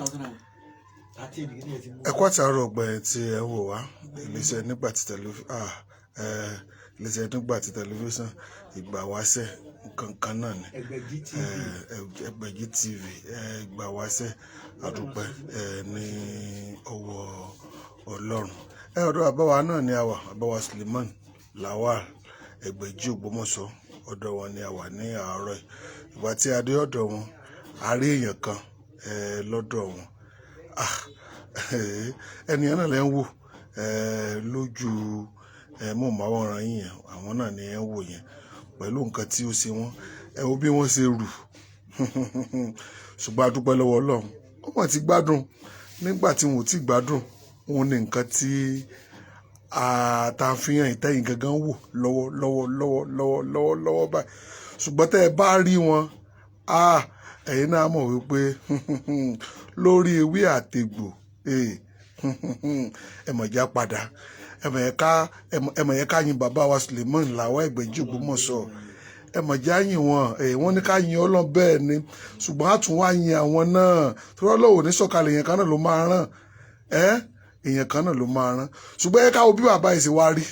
2013 kí ni ẹ ti mú. Ẹ kú àtàárọ̀ ọgbà ẹ̀ tí ẹ ń wò wá iléeṣẹ́ nígbà tí iléeṣẹ́ nígbà tí tẹlifíṣàn ìgbà wáṣẹ̀ nǹkan kan náà ni. Ẹgbẹ̀jì TV. Ẹgbẹ̀jì TV, ìgbà wáṣẹ̀, àdúpẹ́ ní ọwọ́ Ọlọ́run. Ọ̀dọ̀ bàbá wa náà ni a wà, bàbá wa Suleiman Lawal Ẹgbẹ̀jì Ògbómọ̀ṣọ́. Ọ̀dọ̀ wọn ni a wà ní àárọ̀ yìí. Ìgbà tí a dé ọ̀dọ̀ wọn, a rí èèyàn kan lọ́dọ̀ wọn. Ẹnìyàn náà lẹ́ ń wò lójú móhùnmáwòrán yìí yẹn. Àwọn náà ni ẹ ń wò yẹn pẹ̀lú nǹkan tí ó ṣe wọ́n. Ẹ wo bí wọ́n ṣe rù, ṣùgbọ́n a dúpẹ́ lọ́wọ́ Ọlọ́run, ó mọ̀ ti gbádùn. Nígbà tí wọn ò tí gbádùn, òun ní nǹkan tí a fi hàn ìtẹ́yìn gangan wò lọ́wọ́ lọ́wọ́ lọ́wọ́ lọ́wọ́ lọ́wọ́ lọ́wọ́ báyìí. Ṣùgbọ́n tẹ́ ẹ bá rí wọn, ẹ̀yin náà mọ̀ wípé lórí ewé àtegbò, ẹ mọ̀ já padà, ẹ mọ̀ yẹ ká yin bàbá wa Suleiman Lawal Ẹgbẹ̀jì Ògbómọ̀ṣọ́. Ẹ mọ̀ já yìn wọn. Wọ́n ní ká yin Ọlọ́run, bẹ́ẹ̀ ni, ṣùgbọ́n a tún wá yin àwọn náà torí Ọlọ́run ò ní sọ̀kalẹ̀. Èèyàn kan náà ló máa rán ẹ, èèyàn kan náà ló máa rán. Ṣùgbọ́n ẹ ká wo bí bàbá yìí ṣe wá rí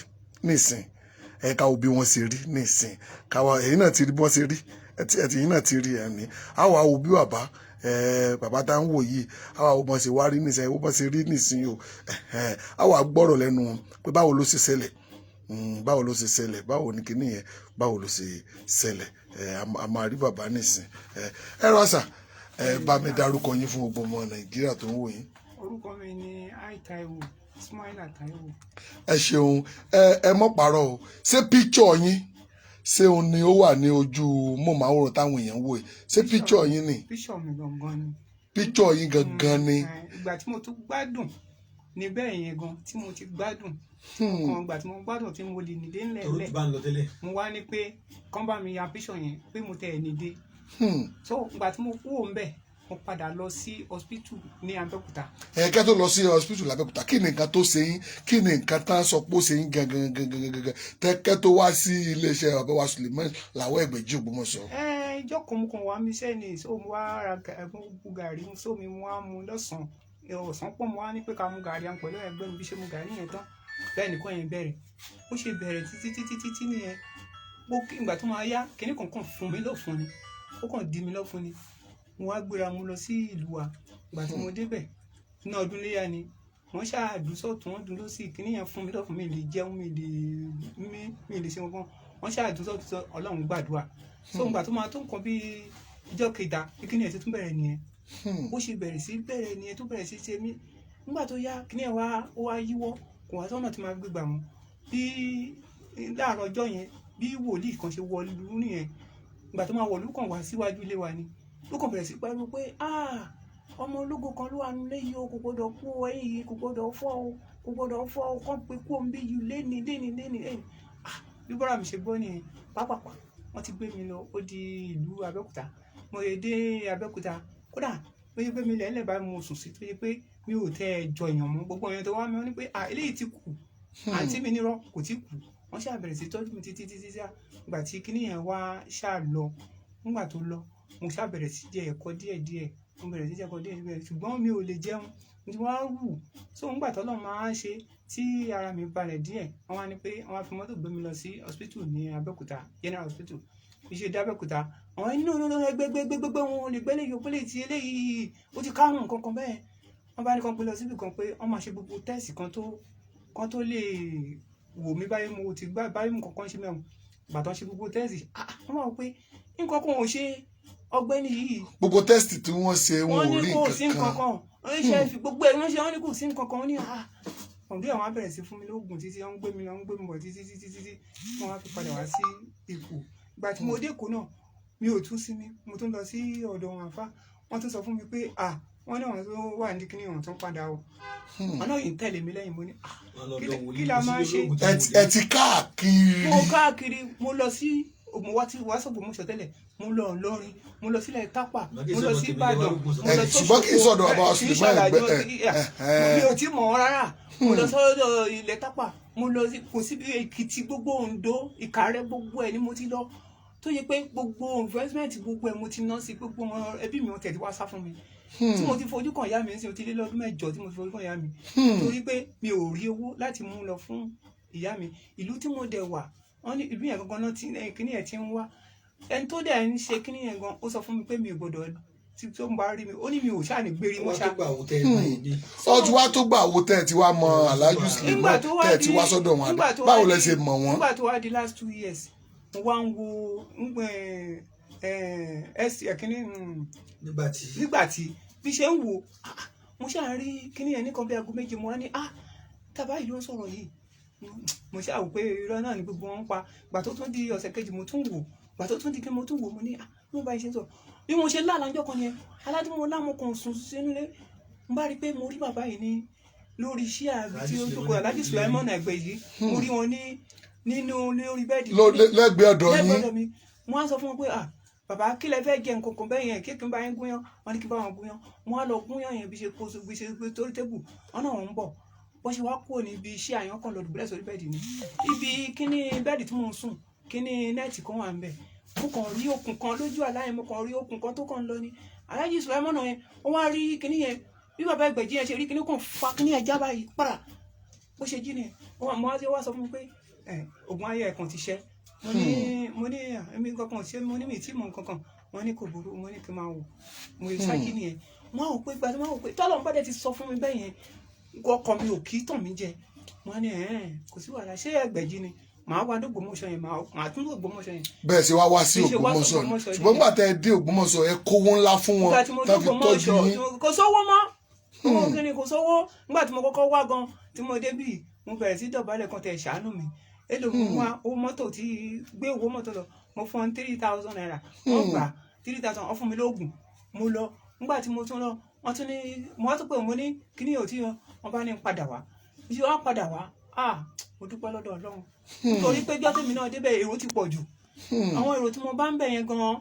nísìn, ẹ ká wo bí wọ́n ṣe rí nísìn. Káwa ẹ̀yin náà ti rí bí wọ́n ṣe rí, ẹ ti ẹ̀yin náà ti rí ẹ̀ ní. A wà wo bí bàbá ẹ bàbá tá ń wò yìí, a wà wo bọ́n ṣe wá rí nísìn, ẹ wo bọ́n ṣe rí nísìn o. A wà gbọ́rọ̀ lẹ́nu wọn pé báwo ló ṣe ṣẹlẹ̀, báwo ló ṣe ṣẹlẹ̀, báwo ni kinní yẹn, báwo ló ṣe ṣẹlẹ̀. A máa rí bàbá nísìn. Ẹ rọ́ṣà, ẹ bá mi dárúkọ yín fún gbogbo ọmọ Nàìjíríà tó ń wò yín. Orúkọ mi ni I Taiwo Ismaila Taiwo. Ẹ ṣeun. Ẹ mọ̀ pààrọ̀ o. Ṣé píkṣọ̀ yín, ṣé òun ni ó wà ní ojú móhùnmáwòrán táwọn èèyàn ń wò yìí? Ṣé píkṣọ̀ yín ni? Píṣọ̀ mi gangan ni. Píkṣọ̀ yín gangan ni? Ìgbà tí mo tún gbádùn ní bẹ́ẹ̀ yẹn gan tí mo ti gbádùn kan, ìgbà tí mo gbádùn tí mo lè nídé Toró ńlẹ̀ẹ́lẹ̀, ti bá ń lọ tẹ́lẹ̀. mo wá ní pé kán bá mi ya píṣọ̀ yẹn pé mo tẹ̀ ẹ̀ nídé. So ìgbà tí mo kúrò ńbẹ̀, mo padà lọ sí hospital ní Abẹ́òkúta. Ẹ kẹ́ tó lọ sí hospital l'Abẹ́òkúta, kí ni nǹkan tó ṣe yín? Kí ni nǹkan tá a sọ pé ó ṣe yín gangan gangan gangan tẹ́kẹ́ tó wá sí iléeṣẹ́ bàbá wa Suleiman Lawal Ẹgbẹ̀jì Ògbómọ̀ṣọ́? Ẹ ìjọ kan, mo kàn wá mi sẹ́ni, so mo wá ra mo bu gàrí sómi, mo wá mu lọ́sàn-án. Ọ̀sán pọ̀, mo wá ní pé ká mu gàrí àwọn pẹ̀lú ẹgbẹ́ mi. Bí ṣe mu gàrí yẹn tán, bẹ́ẹ̀ nìkan yẹn bẹ̀rẹ̀. Ó ṣe bẹ̀rẹ̀ títí títí títí nìyẹn. Ó kí ìgbà tó máa yá, kinní kan kàn fún mi lọ́fun ni, ó kàn dí mi lọ́fun ni. Mo wá gbéra, mo lọ sí ìlú wa. Ìgbà tí mo débẹ̀ ní ọdún léyà ni wọ́n ṣáàdùn sọ̀tún, wọ́n dùn lọ́sì. Kinní yẹn fún mi lọ́fun, mi lè jẹun, mi lè mí, mi lè ṣe nǹkan. Wọ́n ṣáàdùn sọ̀tún sọ Ọlọ́run gbàdúrà. So ìgbà tó máa tó nǹkan bíi ìjọ kẹta, bí kinní yẹn ti tún bẹ̀rẹ̀ nìyẹn. Bó ṣe bẹ̀rẹ̀ sí bẹ̀rẹ̀ nìyẹn, tó bẹ̀rẹ̀ sí ṣe mí. Nígbà tó yá, kinní yẹn wá, ó wá yíwọ́, kò wá sọ́nà tí máa fi gbégbà wọn. Bí láàárọ̀ ọjọ́ yẹn, bí wòlíì kan ṣe wọlú nìyẹn. Ìgbà tó máa wọ̀lú, kàn wá síwájú ilé wa ni. Ló kàn bẹ̀rẹ̀ sí pariwo pé, "Ah, ọmọ ológo kan ló wà nílé yìí o, kò gbọdọ̀ kú o, ẹ̀yìn yìí kò gbọdọ̀ fọ́ o, kò gbọdọ̀ fọ́ o, kàn pé kú òun bí yìí léni léni léni léni." Ah, bí bọ́dà mi ṣe gbọ́ nìyẹn, pápápá wọ́n ti gbé mi lọ, ó di ìlú Abẹ́òkúta. Mo yẹ dé Abẹ́òkúta, kódà bó ṣe gbé mi lẹ́lẹ̀ báyìí, mo sùn sí tó yẹ pé mi ò tẹ́ ẹ jọ èèyàn mọ́. Gbogbo èèyàn tó wá mi, wọ́n ní pé, "Ah, eléyìí ti kù." Àǹtí mi nírọ́, kò tí kù. Wọ́n ṣáà bẹ̀rẹ̀ sí tọ́jú mi títí títí ṣá. Ìgbà tí kinní yẹn wá ṣáà lọ, nígbà tó lọ, mo ṣáà bẹ̀rẹ̀ sí jẹ ẹ̀kọ́ díẹ̀díẹ̀. Mo bẹ̀rẹ̀ sí jẹ ẹ̀kọ́ díẹ̀díẹ̀, ṣùgbọ́n mi ò lè jẹun, mo ti wá rù. So nígbà tọ́lọ́run máa ń ṣe tí ara mi balẹ̀ díẹ̀, wọ́n wá ní pé wọ́n wá fi mọ́tò gbé mi lọ sí hospital ní Abẹ́òkúta, General Hospital. Bí ṣe dé Abẹ́òkúta, àwọn ẹni no, no, no, ẹgbẹ́gbẹ́gbẹ́gbẹ́ wọn ò lè gbẹ́lẹ̀ yìí, òpólè tí eléyìí ó ti kárùn kankan bẹ́ẹ̀. Wọ́n bá ní kán gbé lọ síbì kan pé wọ́n máa ṣe gbogbo test kan tó lè wò mí báyìí. Mo ti gbá báyìí, mo kankan ṣe mẹ́wọ̀n. Ìgbà tó ń ṣe gbogbo test, ah, wọ́n máa wò pé nǹkan kan ò ṣe ọ̀gbẹ́ni yìí. Gbogbo test tí wọ́n ṣe, wọn Wọ́n ò ní rí kò sí nǹkan nǹkan kan. kan. Wọ́n ṣe fi gbogbo ẹ̀ wọ́n ṣe, wọ́n ní kò sí nǹkan kan. Wọ́n ní, ah, ọ̀dọ́ àwọn á bẹ̀rẹ̀ sí fún mi lóògùn títí, wọ́n ń gbé mi lọ, wọ́n ń gbé mi bọ̀ títí títí títí, wọ́n wá fi padà wá sí Èkó. Ìgbà tí mo dé Èkó náà, mi ò tún sinmi, mo tún lọ sí ọ̀dọ̀ wọn àfá. Wọ́n tún sọ fún mi pé, ah, wọ́n ní àwọn tó wà ní kíní, wọn tún padà o. Wọn náà yìí ń tẹ̀lé mi lẹ́yìn. Mo ní, ah, Wọ́n lọ dán wòlíì kí la máa ṣe? ológun tí Ẹ mo ẹ ti káàkiri. Mo káàkiri. Mo lọ sí, mo wá tí wá sọ̀gbọ̀mọṣọ tẹ́lẹ̀, mo lọ Ìlọrin, mo lọ sílẹ̀ Tápà, mo lọ sí Ìbàdàn, mo lọ sí Ṣùgbọ́n kì í sọ̀dọ̀ bàbá Kì í Suleiman ṣàlàyé. Ẹgbẹ́ ẹ. Mi ò tí mọ̀ ọ́ rárá. Mo lọ sọ́dọ̀ ilẹ̀ Tápà, mo lọ sí, kò síbi, Èkìtì, gbogbo Oǹdó, Ìkàrẹ́, gbogbo ẹ̀ ni mo ti lọ, tó yẹ pé gbogbo investment, gbogbo ẹ̀ mo ti ná sí. Gbogbo wọn, ẹbí mi, wọn tẹ̀ tí wá sá fún mi. Tí mo ti fojú kan ìyá mi sí, o ti lé lọ́dún 8 tí mo ti fojú kan ìyá mi, torí pé mi ò rí owó láti mú lọ fún ìyá mi. Ìlú tí mo dẹ̀ wà, wọ́n ní ìlú yẹn gangan náà tí kíní yẹn ti ń wá. Ẹni tó dẹ̀ ń ṣe kíní yẹn gan, ó sọ fún mi pé mi ò gbọdọ̀ tí tó ń bá rí mi, ó ní mi ò ṣáà ní gbérí mọ́ Wọ́n ṣá. tó gbà wò tẹ́ ẹ mọ̀ yìí ní. Ó ti wá tó gbà wo tẹ́ ẹ ti wá mọ Alhaji Nígbà Suleiman tó wá tẹ́ ẹ ti di wá sọ́dọ̀ wọn, nígbà tó wá báwo lẹ di ṣe mọ̀ wọ́n? Nígbà tó wá di last 2 years, mo wá ń wo ń gbẹ ẹ ẹ kíní Nígbà tí nígbà tí bí ṣe ń wo, ah, mo ṣáà rí kíní yẹn nìkan bí aago 7. Mo wá ní, ah, tàbá yìí ló ń sọ̀rọ̀ yìí. Mo ṣáà wò pé irọ́ náà ni gbogbo wọn ń pa. Gbà tó tún di ọ̀sẹ̀ kejì, mo tún wò. Gbà tó tún di kí mo tún wò, mo ní, ah, mo bá yìí ṣe ń sọ̀rọ̀. Bí mo ṣe lálàá ńjọ́ kan yẹn, aládùn mo kàn sùn sínú ilé, mo bá rí i pé mo rí bàbá yìí ní lórí iṣẹ́ àbí tí ó jókòó, Alhaji Sulaimon Ẹgbẹ̀jì. Mo rí wọn ní nínú lórí bẹ́ẹ̀dì Lẹ́gbẹ̀ẹ́ ọ̀dọ̀ yín? Lẹ́gbẹ̀ẹ́ ọ̀dọ̀ mi. Mo wá sọ fún wọn pé, ah, bàbá, kí lẹ fẹ́ jẹ? Nǹkan kan bẹ́ẹ̀ yẹn, kí n bá yín gúnyán. Wọn ní kí n bá wọn gúnyán. Mo wá lọ gúnyán yẹn, bí ṣe kó bí ṣe gbé torí tébù wọn náà, wọn ń bọ̀. Bó ṣe wá kúrò níbi iṣẹ́ àyàn kan lọ dùbúlẹ̀ sórí bẹ́ẹ̀dì ni. Ibi kíní bẹ́ẹ̀dì tí mò ń sùn, kíní net kan wà ń bẹ̀. Mo kàn rí okùn kan lójú àlá yẹn, mo kàn rí okùn kan tó kàn ń lọ ni. Alhaji Sulaimon yẹn, ó wá rí kíní yẹn. Bí bàbá Ẹgbẹ̀jì yẹn ṣe rí kíní kan, fa kíní yẹn já báyìí pàrà. Bó ṣe jí nìyẹn. Wọ́n mo wá sọ fún mi pé ẹ oògùn ayé ẹ̀kan ti ṣẹ́. Mo ní èmi kankan ṣé, mo ní mi tí mò ń kankan. Wọ́n ní kò burú, mo ní kí n máa wò. Mo lè ṣáájú nìyẹn. Mo á wò pé gbàdúrà, mo á wò pé tọ́lọ́run bá dẹ̀ ti sọ fún mi bẹ́ẹ̀ yẹn, ọkọ mi ò kí tàn mí jẹ. Mo á ní ẹ̀ẹ́n kò sí wàhálà, ṣé Ẹgbẹ̀jì ni màá wá dógbòmọ̀ṣọ́ yẹn, màá tún dógbòmọ̀ṣọ́ yẹn. Bẹ́ẹ̀ ṣe wá wá sí Bí ṣe wá Ògbómọ̀ṣọ́ ni. Ògbómọ̀ṣọ́ Ṣùgbọ́n ni. nígbà tẹ́ ẹ dé Ògbómọ̀ṣọ́, ẹ kówó ńlá fún wọn Nígbà tí mo tá fi tọ́jú dógbòmọ̀ṣọ́ yín. Kò sówó mọ́, owó kíni, kò sówó. Nígbà tí mo kọ́kọ́ wá gan, tí mo débì, mo bẹ̀rẹ̀ sí dọ̀bálẹ̀ kan tẹ̀ ṣàánú mi. Èlò mo wá owó mọ́tò tí gbé owó mọ́tò lọ, mo fún wọn ₦3,000. Wọ́n gbà 3,000, wọ́n fún mi lóògùn, mo lọ. Nígbà tí mo tún lọ, wọ́n tún ní mo wá tún pé mo ní kíní ò tí yan. Wọ́n bá ní padà wá ṣé wọ́n padà wá. Ah, mo dúpẹ́ lọ́dọ̀ Ọlọ́run, nítorí pé gbọ́dọ̀ náà débẹ̀, èrò ti pọ̀ jù. Àwọn èrò tí mo bá ń bẹ̀ yẹn gan-an,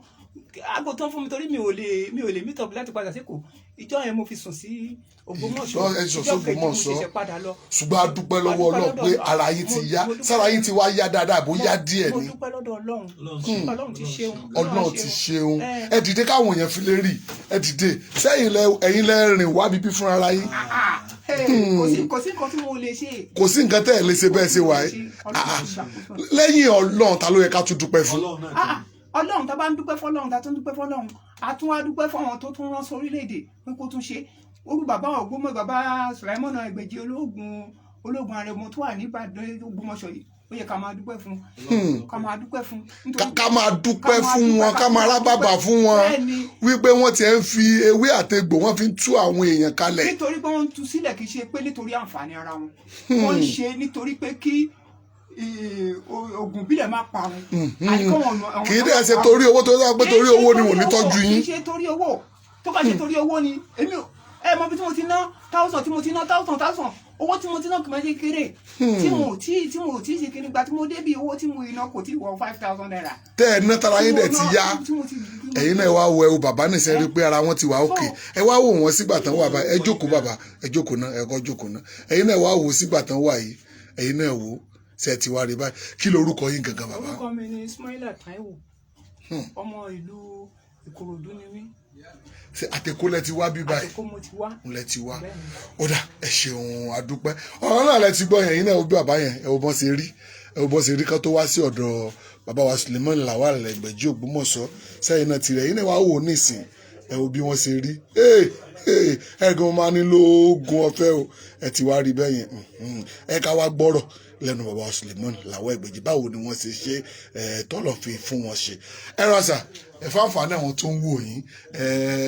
aago tó ń fún mi, torí mi ò lè meet up láti padà síkò. Ìjọ yẹn mo fi sùn sí Ògbómọ̀ṣọ́. Ẹ sùn Ìjọ kejì mo s'Ògbómọ̀ṣọ́. ṣẹ̀ṣẹ̀ padà lọ. Ṣùgbọ́n a dúpẹ́ lọ́wọ́ A dúpẹ́ Ọlọ́run pé lọ́dọ̀ ara yín ti yá. Mo dúpẹ́ Sára yín ti wá yá dáadáa, bó yá díẹ̀ Mo ni? dúpẹ́ lọ́dọ̀ Ọlọ́run. Ọlọ́run ti ṣeun. Ọlọ́run ti ṣeun. Ẹ. Ẹ dìde káwọn èèyàn fi lè rí. Ẹ dìde sẹ́yìn lẹ, ẹ̀yin lẹ rìn wá bíbí fúnra ara yín. Ah, hey, kò sí nǹkan tí mo lè ṣe. Kò sí nǹkan tẹ́ ẹ lè ṣe bẹ́ẹ̀ ṣe wà yìí. Ọlọ́run ti ṣàkóso. Lẹ́yìn Ọlọ́run, ta ló yẹ ká tún dúpẹ́ fún? Ọlọ́run náà. Ah, Ọlọ́run, tá a bá ń dúpẹ́ fọlọ́run, tá a tún dúpẹ́ fọlọ́run, a tún wá dúpẹ́ fáwọn tó tún rán sórílẹ̀-èdè pé kó tún ṣe orú bàbá Ògbómọ̀, bàbá Sulaimon Ẹgbẹ̀jì, ológun Arẹmọ tó wà ní Ìbàdàn, Ògbómọ̀ṣọ́ yìí, ó yẹ ká máa dúpẹ́ fún, ká máa dúpẹ́ fún. Ká máa dúpẹ́ fún wọn, ká máa rábàbà fún wọn Bẹ́ẹ̀ni. wípé wọ́n ti ń fi ewé àtegbò, wọ́n fi ń tú àwọn èèyàn kalẹ̀. Nítorí pé wọ́n ń tú sílẹ̀, kì í ṣe pé nítorí àǹfààní ara wọn. Wọ́n ń ṣe nítorí pé kí oògùn ìbílẹ̀ má parun. Àní kọ́ wọn- àwọn Kì í dẹ̀ ṣe torí owó tó sọ pé Kì í torí ṣe owó ni wọ́n ní torí tọ́jú owó, yín. Kì í ṣe torí owó. Tó bá ṣe torí owó ni, èmi ò ẹ mọ bí tí mo ti ná thousand, tí mo ti ná thousand thousand, owó tí mo ti ná kì í máa ṣe kéré, tí mo ò tí ṣe kéré. Gba tí mo débi, owó tí mo iná kò tí wọ ₦5,000. Tẹ́ ẹ ná tara yín dẹ̀ ti yá. Tí mo ti Ẹ̀yin náà wá wo ẹwù bàbá nìṣẹ́, rí pé ara wọn ti wà òkè. Ẹ wá wò wọ́n sígbà tán wà báyìí. Ẹ jókòó bàbá, ẹ jókòó náà, ẹ kọ́ jókòó náà. Ẹ̀yin náà wá wò sígbà tán wà yìí. Ẹ̀yin náà wò ṣe ti wá rí báyìí. Kí lorúkọ yín gangan, bàbá? Orúkọ mi ni Ismaila Taiwo, ọmọ ìlú Ìkòròdú ni mí. Ṣe àtẹ̀kọ́ lẹ ti wá bí báyìí? Àtẹ̀kọ́ mo ti wá. Lẹ ti wá. Bẹ́ẹ̀ni. Ó dà, ẹ ṣeun, àdúpẹ́. Ọ̀rọ̀ náà lẹ ti gbọ́ yẹn. Yín náà wo bí bàbá yẹn, ẹ wo bọ́n ṣe rí, ẹ wo bọ́n ṣe rí kán tó wá sí ọ̀dọ̀ bàbá wa Suleiman Lawal Ẹgbẹ̀jì Ògbómọ̀ṣọ́. Sẹ́yìn náà tirẹ̀, yín náà wá wò ó nísìn, ẹ wo bí wọ́n ṣe rí. Ẹ gan máa nílò oògùn ọ̀fẹ́ o. Ẹ ti wá rí bẹ́ẹ̀ yẹn. Ẹ ká wá gbọ́rọ̀ lẹ́nu bàbá wa Suleiman Lawal Ẹgbẹ̀jì, báwo ni wọ́n ṣe ṣe ẹ tọ́lọ̀ fi fún wọn ṣe. Ẹ rà sà, ẹ fáǹfààní àwọn tó ń wò yín,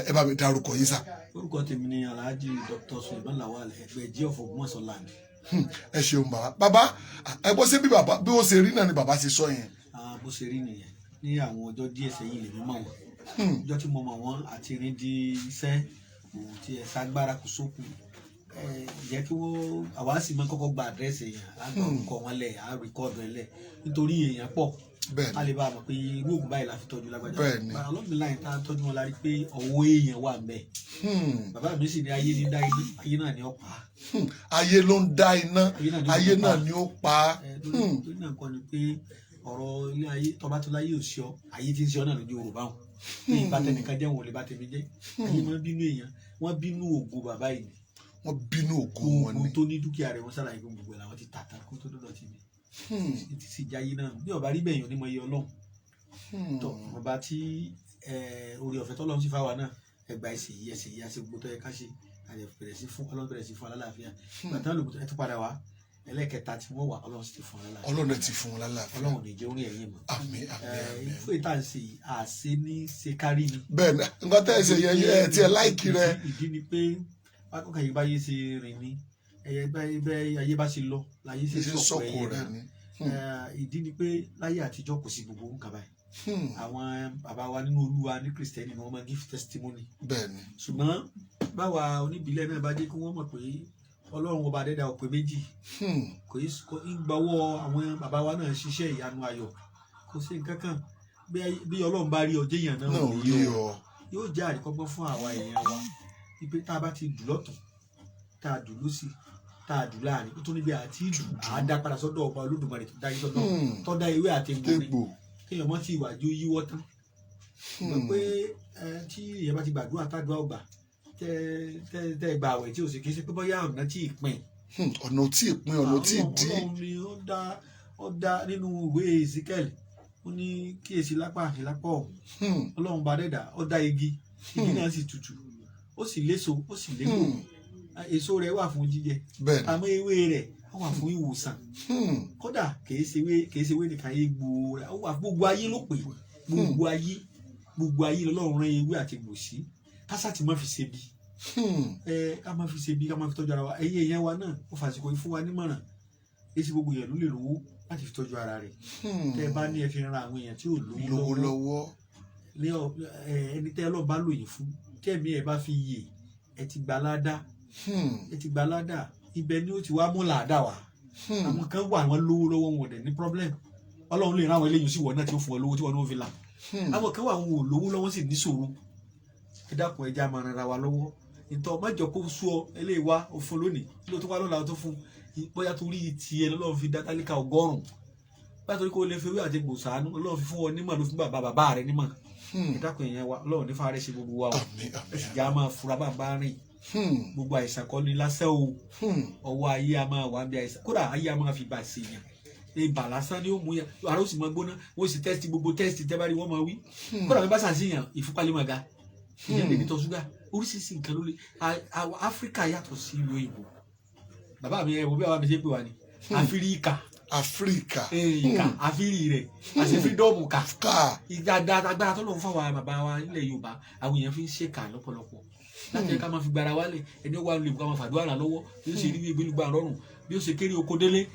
ẹ bá mi dárúkọ yín sà. Orúkọ tèmi ni Alhaji Dr. Suleiman Lawal Ẹgbẹ̀jì of Ògbómọ̀ṣọ́ land. Ẹ ṣeun bàbá. Bàbá, ẹ gbọ́ sí bí bàbá bí ó ṣe rí náà ni bàbá ṣe sọ yẹn. Ah, bó ṣe rí nìyẹn. Ní àwọn ọjọ́ díẹ̀ sẹ́yìn lèmi mọ̀ wọ́n. Ọjọ́ tí mo mọ̀ wọ́n àti rìn di iṣẹ́ kò tiẹ̀ ságbára, kò sókun. Ẹ jẹ́ kí wọ́n àwa sì máa kọ́kọ́ gba àdírẹ́sì èèyàn, á gba orúkọ wọn lẹ̀, á record ẹ̀ lẹ̀, nítorí èèyàn pọ̀, ká lè bá a mọ̀ pé irú òògùn báyìí la fi tọ́jú lágbájá. But along the line tá a tọ́jú wọn, la rí pé ọwọ́ èèyàn wà ń bẹ̀. Bàbá mi sì ní ayé ní dá iná, ayé náà ní ọ̀pá. Ayé ló ń dá iná, Ayé náà ni ó ayé pa. náà ni ó pa. Ẹ, torí náà kọ́ ni pé ọ̀rọ̀ ilé ayé tọba tó láyé ò sí ọ, ayé tí ń ṣe ọ náà lójú Yorùbá wọn. Pé ìbátẹnìkan jẹ́, wọn ò lè bá tèmi jẹ́. Ayé máa ń bínú èèyàn, wọ́n bínú ògo bàbá yìí. Wọ́n bínú ògo wọn Gbogbo ni. tó ní dúkìá rẹ̀, wọ́n ṣàlàyé pé gbogbo ẹ̀ làwọn ti tà tán kó tó dọ́dọ̀ tì mí. Ti sì jáyé náà bí ọba rí bẹ́ẹ̀ yàn ní mọ iye Ọlọ́run. Tọ bàbá tí orí ọ̀fẹ́ tọ́lọ́run sì fáwa náà, ẹgbà ẹsẹ̀ yìí, ẹsẹ̀ yìí, àti gbogbo tó yẹ ká ṣe, àti bẹ̀rẹ̀ sí fún Ọlọ́run, bẹ̀rẹ̀ sí fún alálàáfíà. Gbàtà lògùn ẹ tún padà wá ẹlẹ́kẹta tí wọ́n wà, Ọlọ́run sì ti fún alálàáfíà. Ọlọ́run ti fún wọn lálàáfíà. Ọlọ́run ò ní jẹ́ orí ẹ̀yìn mọ́. Àmín, àmín, àmín. Fún ìta ń ṣe yìí, àṣẹ ní ṣe kárí ni. Bẹ́ẹ̀ ni, nǹkan tẹ́ ẹ ṣe yẹn, ẹ tiẹ̀ like rẹ. Ìdí ni pé akọ́kọ̀ yìí báyé ṣe rìn ni ẹyẹ bẹ́ẹ̀, ayé bá ṣe lọ láyé ṣe ṣe sọ̀kò sọ́kò ẹyẹ rẹ náà. ni. Ìdí ni pé láyé àtijọ́ kò sí gbogbo nǹkan báyìí. Àwọn bàbá wa nínú Olúwa ní Kristẹni ni wọ́n máa give testimony. Bẹ́ẹ̀ ni. Ṣùgbọ́n báwa oníbílẹ̀ náà bá jẹ́ kí wọ́n mọ̀ pé Ọlọ́run ọba adẹ́dà ọ̀pẹ méjì, kò í ń gbọ́wọ́ àwọn bàbá wa náà ṣiṣẹ́ ìyanu ayọ̀, kò sí nǹkan kan. Bí Ọlọ́run bá rí ọjọ́ èèyàn náà náà ò rí rí ọ. ọ. Yóò jẹ́ àríkọ́gbọ́n fún àwa èèyàn wa wípé tá a bá ti dù lọ́tún, tá a dù lósì, tá a dù láàrin, ó tún níbi àti dù àá dá padà sọ́dọ̀ ọba Olódùmarè tó dá yín sọ́dọ̀, tó dá ewé àti egbò ni. Tégbò. Kéèyàn mọ́ tí ìwà jó yíwọ́ tán. Mọ̀ pé tí èèyàn bá ti gbàdúrà, tádùá ọgbà, tẹ tẹ tẹ gbà àwẹ̀ tí ò sì kì í ṣe pé bóyá ọ̀nà tí ì pin. Ọ̀nà tí ì pín, ọ̀nà tí ì dí. Ọlọ́run ni ó dá nínú ìwé Ezekiel, ó ní kíyèsí lápá àti lápá ọ̀hún. Ọlọ́run bá dẹ́dà, ó dá igi, igi náà sì tutù, ó sì léso, ó sì légbò. Èso rẹ̀ wà fún jíjẹ, Bẹ́ẹ̀ ni. àmọ́ ewé rẹ̀ ó wà fún ìwòsàn. Kódà kìí ṣe ewé nìkan, egbò rẹ̀ ó wà, gbogbo ayé ló pè, gbogbo ayé, gbogbo ayé lọ́lọ́run rán ewé àti egbò sí. Kásá ti má fi ṣe bí ẹ, ká má fi ṣe bí, ká má fi tọ́jú ara wa. Ẹ̀yin èèyàn wa náà, ó fàsìkò yìí fún wa nímọ̀ràn. Èsì gbogbo èèyàn ló lè lówó láti fi tọ́jú ara rẹ̀. Tẹ́ ẹ bá ní, ẹ fi ran àwọn èèyàn tí ò lówó lówó lọ́wọ́. Lọ́wọ́. Ní ẹni tẹ́ Ọlọ́run bá lò yín fún, tẹ́ẹ̀mí ẹ bá fi yè, ẹ ti gbà ládá. Ẹ ti gbà ládá, ibẹ̀ ni ó ti wá mú làádá wá. Àwọn kan wà, wọn lówó lọ́wọ́, wọn ò dẹ̀ ní problem. Ọlọ́run lè rán àwọn eléyìí sí wọn náà tí ó fún ọ lówó tí wọn náà fi là. Àwọn kan wà, wọn ò lówó lọ́wọ́, sì níṣòro. Ẹ dákun, ẹ jẹ́ á máa ran ara wa lọ́wọ́. Ìtọ́ mọ́jọ kó sú ọ, eléyìí wá ó fún lónìí, ló tó wá lọ́la tó fún. Bóyá torí tiẹ̀ lọ́lọ́run fi dá tálíkà 100, bóyá torí kó lè fi ewé àti egbò sàánú, Ọlọ́run fi fún ọ nímọ̀, ló fún bàbá bàbá rẹ nímọ̀. Ẹ dákun èèyàn wa, Ọlọ́run ní fàárẹ̀ ṣe gbogbo wa o. Àmín, Ẹ àmín. sì já máa fura bá bá rìn. Gbogbo àìsàn kọ́ ni lásán o. Ọwọ́ ayé a máa wà bí àìsàn, kódà ayé a máa fi bà sí yàn. Ibà lásán ni ó mú yàn, ara ó sì máa gbóná, wọ́n sì test, gbogbo test tẹ́ bá rí wọ́n máa wí. Kódà bí bá ṣàṣìyàn, ìfúnpá lè máa ga, ìyẹn lè ní tọ́ ṣúgà, oríṣiríṣi nǹkan ló lè. Áfíríkà yàtọ̀ sí ìlú òyìnbó. Bàbá mi, ẹ wo bí bàbá mi ṣe pè wá ní Áfíríkà. Áfíríkà. Ìkà àfírí rẹ̀ àti freedom kà. Ká. Ìdáadáa agbára tó lọ́n fún àwọn bàbá wa nílẹ̀ Yorùbá, àwọn èèyàn fi ń ṣèkà lọ́pọ̀lọpọ̀ láti ká máa fi gbára wálẹ̀. Ẹni ó wà lè kó máa fàdúrà ràn lọ́wọ́, bí ó ṣe rí ìgbélúgba rọrùn, bí ó ṣe kéré oko délé,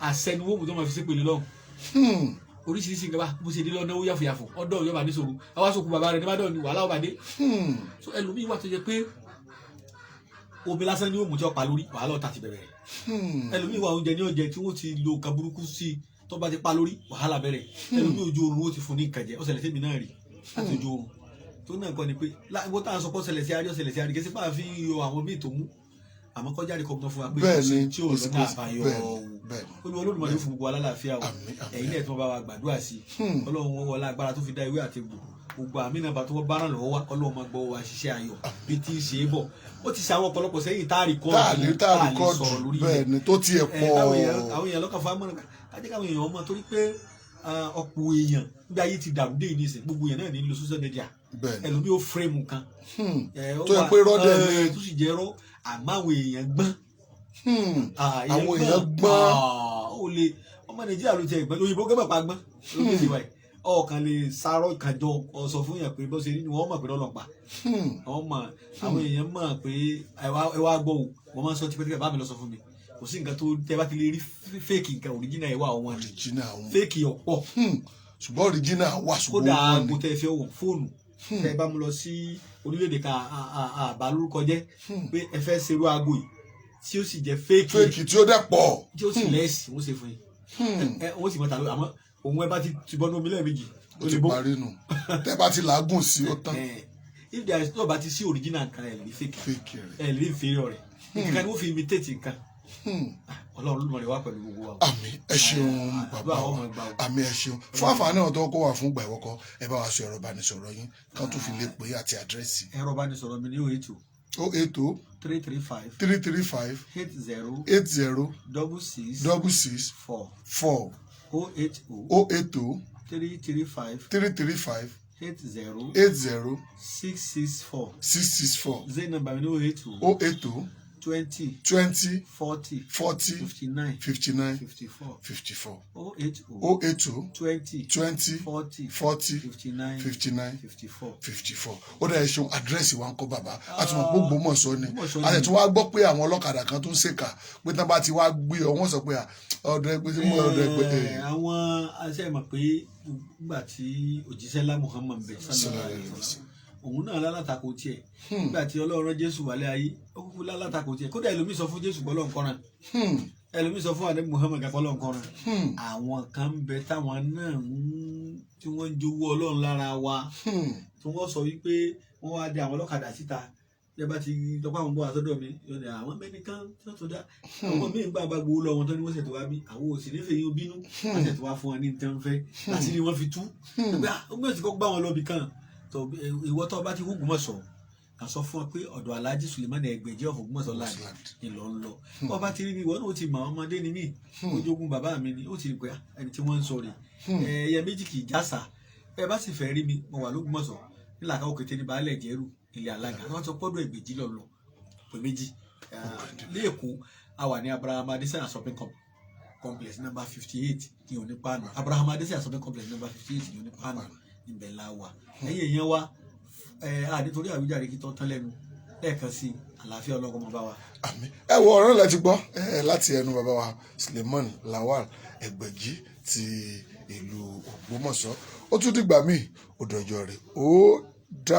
àṣẹ ni wọ́n mú tó máa fi ṣépè lọ́hùn. Oríṣiríṣi nǹkan bá bó ṣe dé lọ́nà ó yàfòyàfò ọ̀dọ́ ìyọba níṣòro àwa sọkù bàbá rẹ̀ níbàdàn ni wàhálà ọba dé. So ẹlòmíín wà tó jẹ pé omi lásán ni ó mú tí ó pa lórí, wàhálà ọ̀tá ti bẹ̀rẹ̀. Ẹlòmíín wà, oúnjẹ ní ọ̀jẹ̀ tí wọ́n ti lo nǹkan burúkú sí i, tó bá ti pa lórí, wàhálà bẹ̀rẹ̀. Ẹlòmíín, ojú oorun ó ti fún ní nǹkan jẹ. Ó ṣẹlẹ̀ sẹ́mi náà rí láti ojú oorun tó náà kọ́ ni pé wọ́n tá à ń sọ pé ó ṣẹlẹ̀ sí arí, ó ṣẹlẹ̀ sí arí, kí ẹ sì máa fi yọ àwọn míì tó mú àmọ́ kọjá ní kọ̀ọ̀kan fún wa pé Bẹ́ẹ̀ kò sí ni tí ò lọ́nà àbáyọ. Bẹ́ẹ̀ ni, bẹ́ẹ̀ ni. Olúwa Olódùmarè fún gbogbo alálàáfíà o. Àmín, àmín. Ẹ̀yin náà tí wọ́n bá wa gbàdúrà sí i, Ọlọ́run wọn wọlé agbára tó fi dá ewé àti egbò, gbogbo àmì náà bá tó wọ́n bá ràn lọ́wọ́ wá, Ọlọ́run máa gbọ́ wa ṣiṣẹ́ ayọ̀ bí tí ń ṣe é bọ̀. Ó ti ṣe àwọn ọ̀pọ̀lọpọ̀ sẹ́yìn tá a record, tá a lè tá a record sọ̀rọ̀ lórí Bẹ́ẹ̀ ni, tó tiẹ̀ ẹ pọ̀. Táwọn èèyàn lọ́kàn fún amọ̀nà kájẹ́ káwọn èèyàn ọmọ, torí pé ọ̀pọ̀ èèyàn níbi ayé ti dàrú dé yìí nísìn, gbogbo èèyàn náà ní lo social media. Bẹ́ẹ̀ ni. Ẹlòmíì ó frame kan, ó Tó yẹ pé rọ́dẹ̀ ni. Tó sì jẹ́ rọ́, àmọ́ àwọn èèyàn gbọ́n. Àwọn èèyàn gbọ́n. Ó lè ọmọ Nàìjíríà ló ti ẹ̀gbọ́n, òyìnbó gẹ́gẹ́ bá gbọ́n ló ti wáyé, ọkàn lè sáró kàjọ ọ sọ fún yàn pé bó ṣe rí ni wọ́n mọ̀ pé lọ́lọ́pàá. Wọ́n mọ̀, àwọn èèyàn mọ̀ pé ẹ wá gbọ́ o. Wọ́n máa ń sọ tipẹ́tipẹ́, bá mi lọ sọ fún mi, kò sí nǹkan tó tẹ́ bá ti lè rí fake nǹkan, original ẹ̀ wà wọ́n ni. Original àwọn. Fake ọ̀pọ̀. Ṣùgbọ́n original wà, ṣùgbọ́n Kódà wọ́n aago ni. tẹ́ fẹ́ wọ̀, fóònù tẹ́ bá mú lọ sí orílẹ̀-èdè kan àbá lórúkọ jẹ́ pé ẹ fẹ́ ṣerú aago yìí tí ó sì jẹ́ fake, Fake tí ó dẹ̀ pọ̀. tí ó sì lẹ́sì, wọ́n ṣe fún yín. Ẹ wọ́n sì mọ̀ tà lórí, àmọ́ òun ẹ bá ti tìbọn omi lẹ́ẹ̀mejì, Ó ti parí nù, tẹ́ bá ti làágùn sí, ó tán. If there is no bá ti sí original nǹkan, ẹ lè fake. Fake rẹ̀. Ẹ lè inferior rẹ̀ nǹkan ni wọ́n fi imitate nǹkan. Ọlọ́run Olódùmarè wà pẹ̀lú gbogbo wa o. Àmín, ẹ ṣeun bàbá Àdúrà wa. ọmọ ìgbà o. Àmín, ẹ ṣeun. Fún àǹfààní àwọn tó kó wà fún ìgbà ìwọ́kọ, ẹ bá wa sọ ẹ̀rọ ìbánisọ̀rọ̀ yín kán tún fi lè pè é àti àdírẹ́sì. Ẹ̀rọ ìbánisọ̀rọ̀ mi ní 080 080 335 335 80 80 66 66 4 4 080 080 335 335 80 80 664. 664. Zain number mi ní 080 080 20 20 40 40 59 59 54 54. 080 080 20 20 40 40 59 59 54. 54. Ó dẹ̀ ṣeun. Àdírẹ́sì wa ń kọ́, bàbá? A ti mọ̀ pé Ògbómọ̀ṣọ́ ni. Ògbómọ̀ṣọ́ A ni. sì tún wá gbọ́ pé àwọn ọlọ́kadà kan tó ń ṣèkà pé tán bá ti wá gbé ọ, wọ́n sọ pé à, ọ̀dọ̀ ẹgbẹ́ tí mo ọ̀dọ̀ ẹgbẹ́ ẹ̀. Àwọn aṣẹ́ mọ̀ pé nígbà tí òjíṣẹ́ ńlá Muhammad bẹ̀, sallallahu alaihi wasallam, òun náà lálátakò tiẹ̀. Nígbà tí Ọlọ́run rán Jésù wálé ayé, ó kúkú lálátakò tiẹ̀. Kódà ẹlòmíì sọ fún Jésù pé Ọlọ́run kọ́ran, ẹlòmíì sọ fún àdé Muhammad pé Ọlọ́run kọ́ran. Àwọn kan ń bẹ táwọn náà ń tí wọ́n ń jowó Ọlọ́run lára wa, tí wọ́n sọ wípé wọ́n wá dé àwọn ọlọ́kadà síta, bí ẹ bá ti dọ́pọ̀ àwọn bọ́ àsọdọ̀ mi yóò ní àwọn mẹ́ni kan tí wọ́n tó dá àwọn míì gbà bá gbowó lọ wọn tó ní wọ́n ṣètò wá bí àwọn ò sì nífẹ̀ẹ́ yín bínú, wọ́n ṣètò wá fún wọn ní nǹkan fẹ́ láti ní wọ́n fi tú pé ó gbé òsì kó gbá wọn lọ bì kan tó. Ìwọ tó bá ti hùgùn mọ̀ sọ kà sọ fún ọ pé ọ̀dọ̀ Alhaji Suleiman Ẹgbẹ̀jì of Ògbómọ̀ṣọ́ land ni lọ ń lọ. Bọ́ bá ti rí mi, ìwọ náà ó ti mọ̀, ọmọdé ni mí, ojoogun bàbá mi ni ó ti rí pé ẹni tí wọ́n ń sọ rè ẹyẹ méjì kì í jásà. Ẹ bá sì fẹ́ rí mi, mo wà lÓgbómọ̀ṣọ́ nílàkà òkété ní baálẹ̀ jẹ́rù ilé alága. Wọ́n sọ pọ́dọ̀ Ẹgbẹ̀jì lọ lọ pé méjì lẹ́ẹ̀kọ́. A wà ní Abraham Adesanya Shopping Complex number 58 ní Onípáànù. Abraham Adesanya Shopping Complex number 58 ní Onípáànù, níbẹ̀ la wà. Ẹ̀yin èèyàn wa ẹ̀ à nítorí àwíjàre kí tó tán lẹ́nu lẹ́ẹ̀kan sí, àlàáfíà ọlọ́kọ́ mọ́ bá wa. Àmín. Ẹ wo ọ̀rọ̀ láti gbọ́ ẹ láti ẹnu bàbá wa Suleiman Lawal Ẹgbẹ̀jì ti ìlú Ògbómọ̀ṣọ́. Ó tún dìgbà míì, ó dọjọ́ rẹ̀, ó dá.